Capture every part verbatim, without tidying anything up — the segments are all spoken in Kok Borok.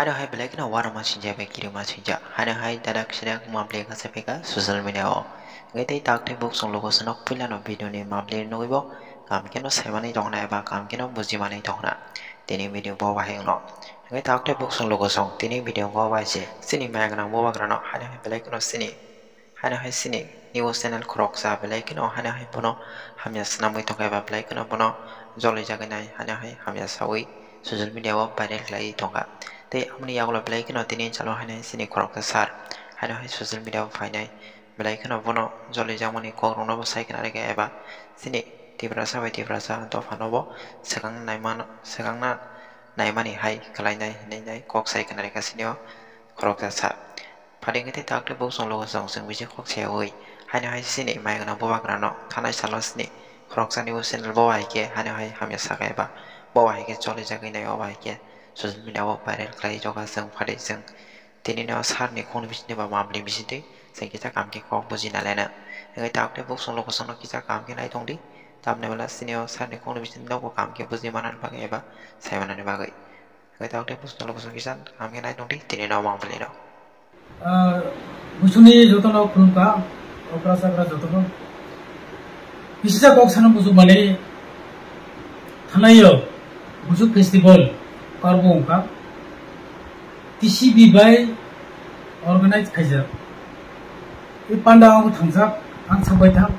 Ano hai belai kheno uarokma sinjak bai kirima sinjak. Hano hai dadak sidak mabli kasa phaikha social media o. Hwnkhe tei tak tei buk chwng logo swnok puilano video ni mabli nugwi bo kam kheno saimani tongna eba kam kheno bujimani tongna. Tini video bo bahai wngno. Hwnkhe tak tei buk chwng logo song tini video bo bai se. Chini maya gwnang bubagrano hano hai belai kheno chini Haino hai chini news channel khoroksa belai kheno haino hai bono hamya swnamwi tongkha eba belai kheno bono jolijagwi nai haino hai hamya sawi social media o viral khlaiwi tongkha. Tei aboni yagulo belai kheno tini chalo haino hai chini khoroksa sir haino hai social media o phainai belai kheno bono jolijakmani kokrokno bo sai khna rikha eba chini Tiprasa bai Tiprasa dophano bo swkang naimano, swkangna naimani hai khlainai hinwi nai kok sai khna rikha chini o khoroksa sir. Phaidi wngkhe tei takle buk chwng logo chwng chwng bisi kok sayawi. Haino hai chini mai gwnang bubagrano thanai salo chini khoroksani bo channel bo hai khe haino hai hamya sakha eba bo hai khe cholijagwi nai o hai khe social media o viral khlai jokha chwng phaidi chwng tini no sir ni khungni bisingtwi ba mamli bisingtwi chwng kisa kam khe kok buji nalaina. Hwnkhe takle buk chwng logo chwngno kisa kam khe nai tongdi. Tamni bwla chini o sir ni khungni bisingtwi nogo kam khe buji manani bagwi eba sai manani bagwi. Hwnkhe tei bwswk tongwi bwswk kisa hamya nai tongdi tini no mang bwlwi no. Ah, Busuni jotono khulumkha, okra chakra jotono. Bisisa kok sana muchungmani thanaio Busuk festival karbo wngkha. T C B bai organize khaijak. I panda ang thangjak, ang sabai thang.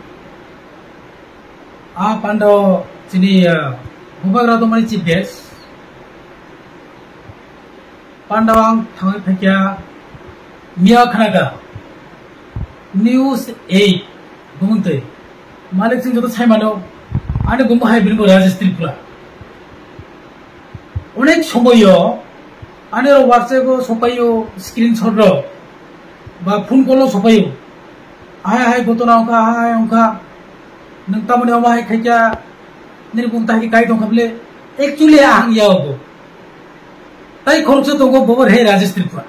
A panda o chini, ah, bubagra tongmani chief guest. Panda o ang thangwi phaikha miya khnakha News eight bumungtwi. Malik sing joto saimano ani bumu hai bini bo Rajesh Tripura. Onek somoyo ani ro WhatsApp o sopaio screenshot ro ba phone call o sopaio. Ahai ahai ghotona wngkha, ahai ahai wngkha. Nwng tamoni omo hai khaikha, nini bung tahai kai tongkha bwle. Actually ahang ya obo. Tai khoroksa tongo bobo rehai Rajesh Tripura.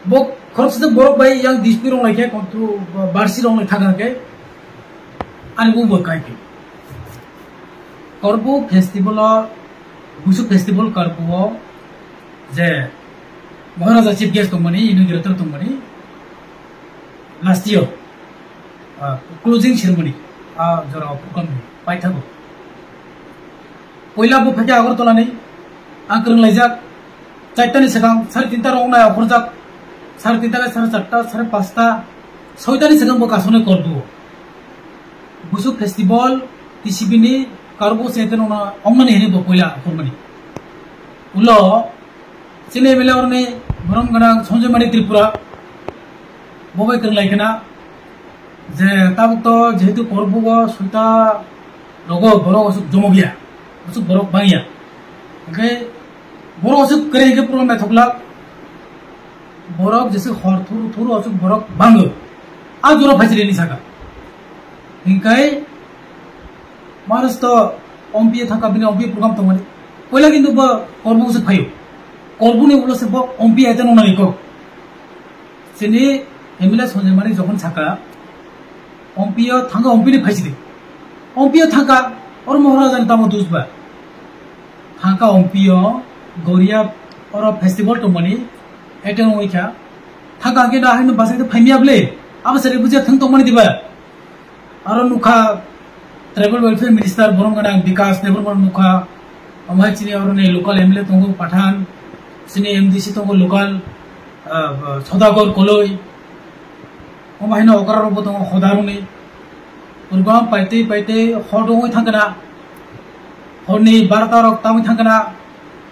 Bo khoroksa borok bai yang dispute rong lai khe, kontru barsi rong lai thang khe. Ani bung bo kai khe. Korbu festival o, Busu festival korbu o je Maharaja chief guest tongmani, inaugurator tongmani, last year, ah, closing ceremony, ah, jora o program ni paithago. Poila bo phaikha Agartala ni, ang kwrwng laijak, charta ni swkang, sare tinta rok nai okhorjak, sare tinta khe sare charta, sare panchta, soita ni swkang bo kasonai korbu. Busu festival, T C B ni karbo se teno na ongmani hini bo poila okhormani. Ulo, Chini M L A oroni borom gwnang Sanjay Mani Tripura, bo bai kwrwng lai khna je tabuk to jehetu korbugo suita rogo borok aswk jomogya, aswk borok bangya. Hwnkhe borok aswk kwrwi hwnkhe puro naithok lak, borok jesa hor thuru thuru aswk borok bango. A jora phaisiri ni saka. Hwnkhe Maharashtra M P thangka bini M P program tongmani. Poila kintu bo korbu se phaio. Korbu ni ulo se bo M P aite nongnani kok. Chini M L A Sanjay Mani jokhon saka, M P o thangka M P ni phaisidi. M P o thangka, oro Maharaja ni tamo dus ba. Thangka M P o Goria oro festival tongmani, attend wngwi kha. Thangka hwnkhe da haino bachai khe phaimiya bwle. Abo sari bujiya thang tongmani diba. Aro nukha Tribal Welfare Minister borom gwnang Bikash Debbarma nukha, omo hai chini oroni local M L A tongo Pathan, chini M D C tongo local, ah, Sodagar Koloi, omo haino okra rokbo tongo hodaroni. Program paitwi paitwi hor dongwi thangkana, horni barota rok tangwi thangkana,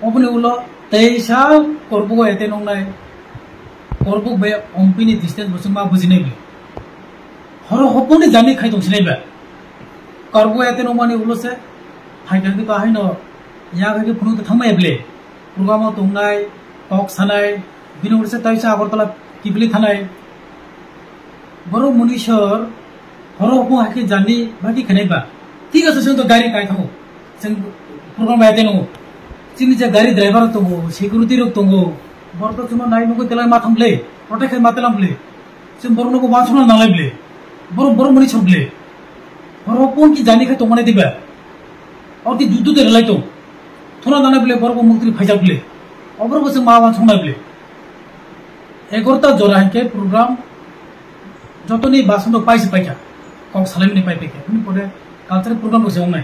oboni ulo teisa korbugo ete nongnai, korbuk bai ompini distance bo chwngma bujinai bwle. Horo hoponi jani khai tong sinai ba. Karbo ete nongmani ulo se hai khe to haino ya khe phunuk to thangmaya bwle. Program o tongnai, kok sanai, bini ulo se taisa Agartala kibili thanai. Borok munisor horo hopung hai khe jani baki khenai ba. Thik ase, chwng to gari kai thango. Chwng program bai ete nongo. Chini je gari driver tongo, security rok tongo. Borok to chwngno nai nugwi telai ma thang bwle. Protect khai ma telam bwle. Chwng borokno bo uansukna nanglai bwle. Borok, borok mani sok bwle. Borok pon ki jani khe tongmani diba? Abo ki judu de relai tong. Thuna nanai bwle borok bo muktri phaijak bwle. Oborok bo chwng ma uansuknai bwle. Egarota jora hinkhe program jotoni basan rok paisa paikha. Kok salaimani pai paikha. Bini pore cultural program rok se wngnai.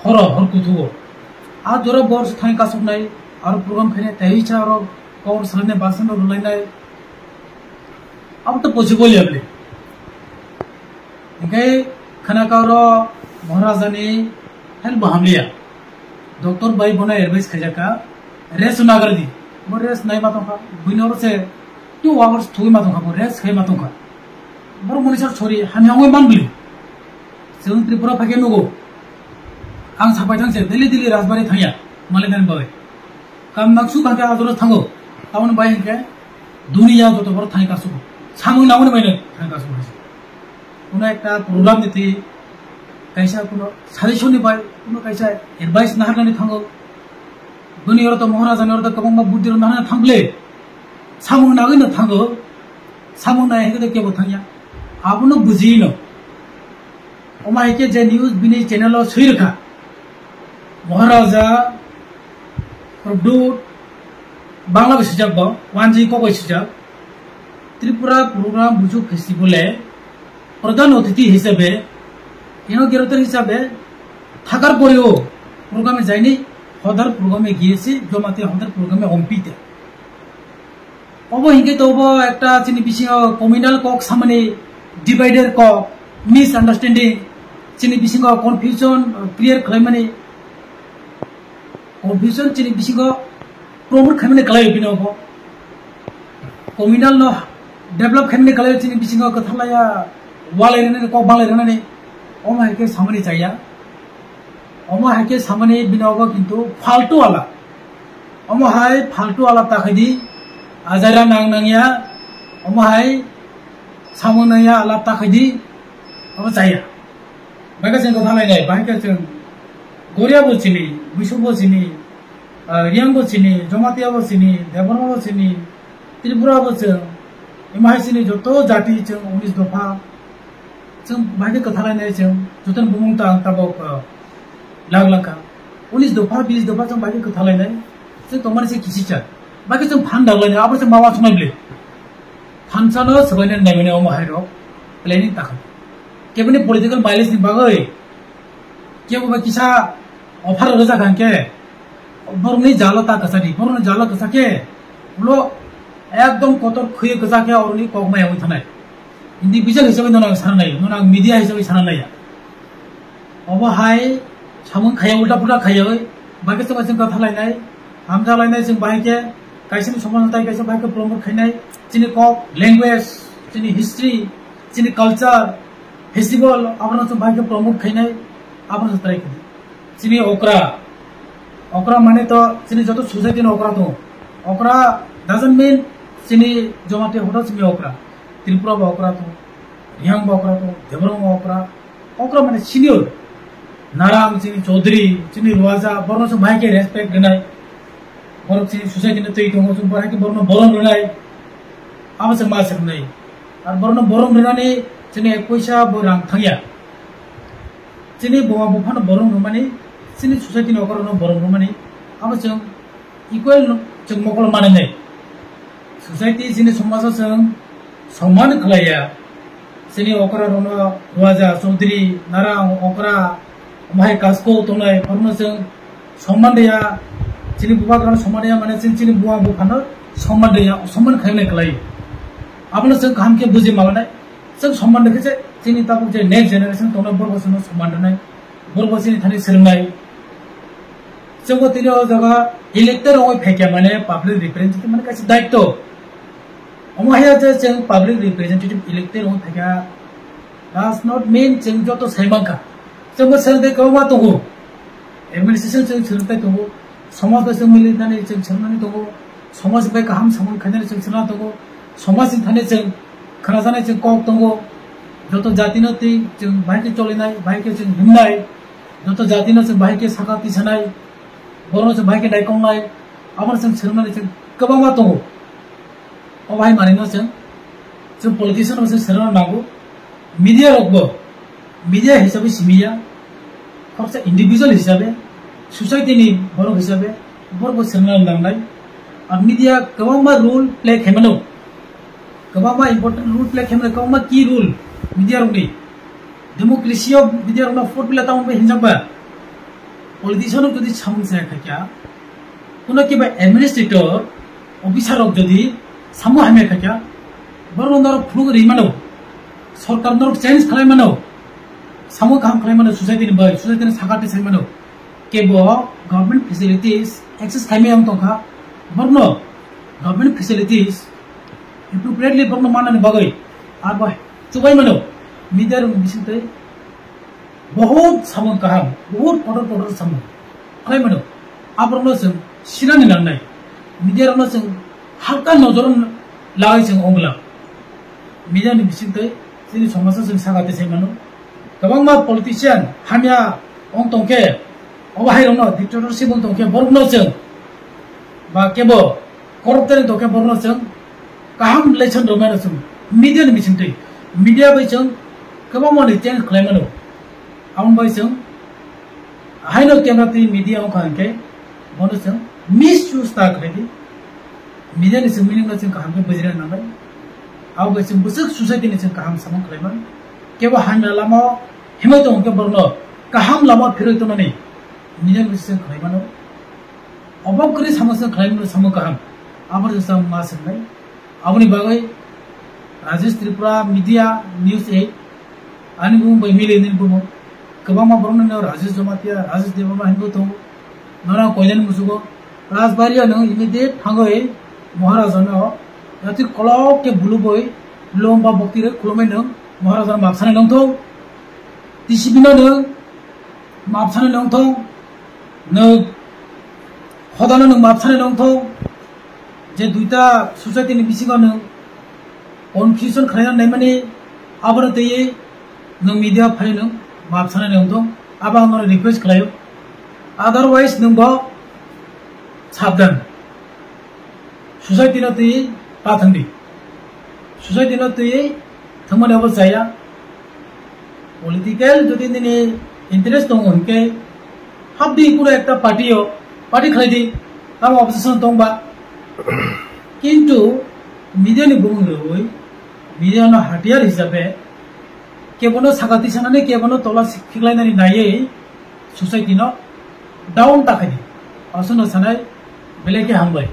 Horo, hor kuthugo. A jora bor se thani kasuknai, aro program khainai, tei cha aro kok salaimani basan rok rwlainai. Abo to possible ya bwle. Hinkhe khana ka oro Maharaja ni health bo hamliya. Doctor bai bono advice khaijak kha, rest nagar di. Bo rest nai ma tongkha, buino oro se two hours thugui ma tongkha, bo rest khai ma tongkha. Borok moni sar sori hamya ongoi man bwle. Chwng Tripura phaikhe nugo. Ang sapai thang se, daily daily Rajbari thangya, malai dan bai. Kam nang su bangke adoro thango. Tamoni bai hinkhe duniya joto borok thani kasu. Samung nangmani bai thani kasu hai. Kuno ekta program ni twi kaisa kuno suggestion ni bai, kuno kaisa advice naharnani thango. Duniya oro to Maharaja ni oro to kwbangma buddhi rok naharna thangle. Samung nangwi no thango. Samung nai hinkhe to kebo thangya. Abono bujino. Omo hai khe je news bini channel o swi rwkha, Maharaja Pradyot, Bangla bai swijak bo, wanjwi kok bai swijak, Tripura Program Buju Festival e Pradhan Atithi hisabe, inaugural hisabe thakar poreo program e jaini hodar program e giyesi, Jamatia hodar program e ompite. Obo hinkhe to obo ekta chini bisingo communal kok samani, divider kok, misunderstanding, chini bisingo confusion, uh, clear khlaimani, confusion chini bisingo promote khaimani khlai bino obo. Communal no develop khaimani khlai chini bisingo kwthalaya walai rwnani, kok balai rwnani, omo hai khe samani chaya. Omo hai khe samani bini obo kintu faltu ala. Omo hai faltu ala ta khai di, ajaira nang nang ya, omo hai samung nang ya ala ta khai di, omo chaya. Bai khe chwng kwtha lai nai, bai khe chwng Goria bo chini, Buisuk bo chini, ah, Riang bo chini, Jamatia bo chini, Debbarma bo chini, Tripura bo chwng, omo hai chini joto jati chwng unis dopha, Chwng bai khe kwtha lainai chwng, jotono bumung ta ang tabok, uh, lag langkha. Unis dopha, bis dopha chwng bai khe kwtha lainai. Chwng tongmani se kisi cha. Bai khe chwng phan dag lainai, abo se ma uansuknai bwle. Thansa no swbainani naimani omo hai rok planning ta kha. Keboni political mileage ni bagwi, kebo bai kisa offer rwjak hwnkhe, Borokni jala ta kwchadi, borokni jala kwchak khe, ulo ekdom kotor khwi kwchak khe oroni kok maya wngwi thanai. Individual hisabai nono ang sana nai, nono ang media hisabai sana nai. Obo hai samung khaya, ulta pulta khaya, bai khe chwng bai chwng kwtha lainai, hamja lainai chwng bai khe, kaisa ni somaj tai kaisa bai khe promote khainai, chini kok, language, chini history, chini culture, festival, abono chwng bai khe promote khainai, abono chwng try khainai. Chini okra, okra mane to chini joto society ni okra tongo. Okra doesn't mean chini Jamatia hodo chini okra. Tripura bo okra tongo, Rihang bo okra tongo, Debbarma bo okra. Okra mane senior. Narang chini Chaudhary, chini Ruaja, borno se bahai khe respect rwnai. Borok chini society ni twi tongo, chwng bahai khe borno borom rwnai. Abo se ma se rwnai. Ar borno borom rwnani chini ek poisa bo rang thangya. Chini buma buphano borom rwmani, chini society ni okra no borom rwmani, abo chwng equal no chwng mokol manwi nai. Society chini somajo chwng soman khlaiya. Chini okra rono Ruaja, Chaudhary, Narang, okra, omo hai kasko tongnai, borno chwng Soman dia, chini bubagrano soman dia, mane chini, chini buwa buphano soman dia, soman khainai khlai. Abono chwng kaham khe buji malanai. Chwng soman rwkhe se chini tabuk je next generation tongnai borok chwngno soman rwnai. Borok chini thani swrwngnai. Chwngbo tini o jaga elected ongwi phaikha mane public representative mane kaisa daitto. Omo haya je chwng public representative elected ongwi phaikha, does not mean chwng joto sai mankha. Chwngbo swrwngtwi kwbangma tongo. Administration chwng swrwngtwi tongo. Somaj bai chwng milithani chwng swrwngnani tongo. Somaj bai kaham samung khainani chwng swrwngna tongo. Somaj ni thani chwng khwnajaknai chwng kok tongo. Joto jatino twi chwng bahai khe cholinai, bahai khe chwng himnai. Joto jatino chwng bahai khe saka tisanai. Borokno chwng bahai khe naikongnai. Abono chwng swrwngnani chwng kwbangma tongo. O bahai manwino chwng, chwng politician rok se swrwngna nango, media rokbo, media hisabe simiya, khoroksa individual hisabe, society ni borok hisabe, borokbo swrwngna nangnai. Ar media kwbangma role play khaimano, kwbangma important role play khaimano, kwbangma key role media rokni. Democracy o media rokno fourth pillar tamo bai hinjakba. Politician rok jodi samung chaya khaikha, kuno kiba administrator, officer rok jodi samung hamya khaikha, borok norok phunuk ri mano, sorkar norok change khlai mano, samung kaham khlai mano, society ni bai, society ni sakati sai mano. Kebo government facilities access khaimaya wng tongkha, borokno government facilities appropriately borokno mannani bagwi arbo chubai mano, media rokni bisingtwi. Bohut samung kaham, bohut kotor kotor samung khlai mano. Aborokno chwng sinani nangnai. Media rokno chwng halka nojoro lagwi chwng ongla. Media ni bisingtwi chini somajsa chwng saka tisai mano. Kwbangma politician hamya ong tongkhe, obo hai rokno dictatorship ong tongkhe, borokno chwng ba kebo corrupted tongkhe, borokno chwng kaham lesson rwmano chwng media ni bisingtwi. Media bai chwng kwbangma ni change khlai mano. Aboni bai chwng haino camera twi media ongkha hinkhe bono chwng misuse ta khlai di. Media ni chwng meaning no chwng kaham khe bujina nangnai. Abo bai chwng bwswk society ni chwng kaham samung khlai man. Kebo hamya lama o himai tongo khe borokno kaham lama o phirwi tongnani media ni chwng khlai mano. Obo kwrwi samung chwng khlai mano samung kaham. Abo chwng ma swngnai. Aboni bagwi Rajesh Tripura Media News eight, ani bumung bai mili nini bumung. Kwbangma borokno hino Rajesh Jamatia, Rajesh Debbarma hinwi tongo. Nono koinani musugo. Rajbari o nwng immediate thangwi Maharaja no yatwi kolok khe bulubwi lom ba bokti rwi khulumwi nwng Maharaja no mapsana nongthok. T C B no nwng mapsana nongthok. Nwng hodano nwng mapsana nongthok. Je duita society ni bisingo nwng confusion khlaina naimani, abono twiwi nwng media phai nwng map sanani wngthong, abo ang nono request khlaio. Otherwise nwng bo sabdan, society no twiwi ta thangdi, society no twiwi thangmani abo chaya. Political jodi nini interest tongo hinkhe, hapdi kuno ekta party o, party khlai di, tamo opposition tongba. Kintu media ni bumung rwui, media no hatiyar hisabe, kebono sakati sanani, kebono tola khiklainani naiwi society no down ta khaidi. Aswkno sanai belai khe hambai.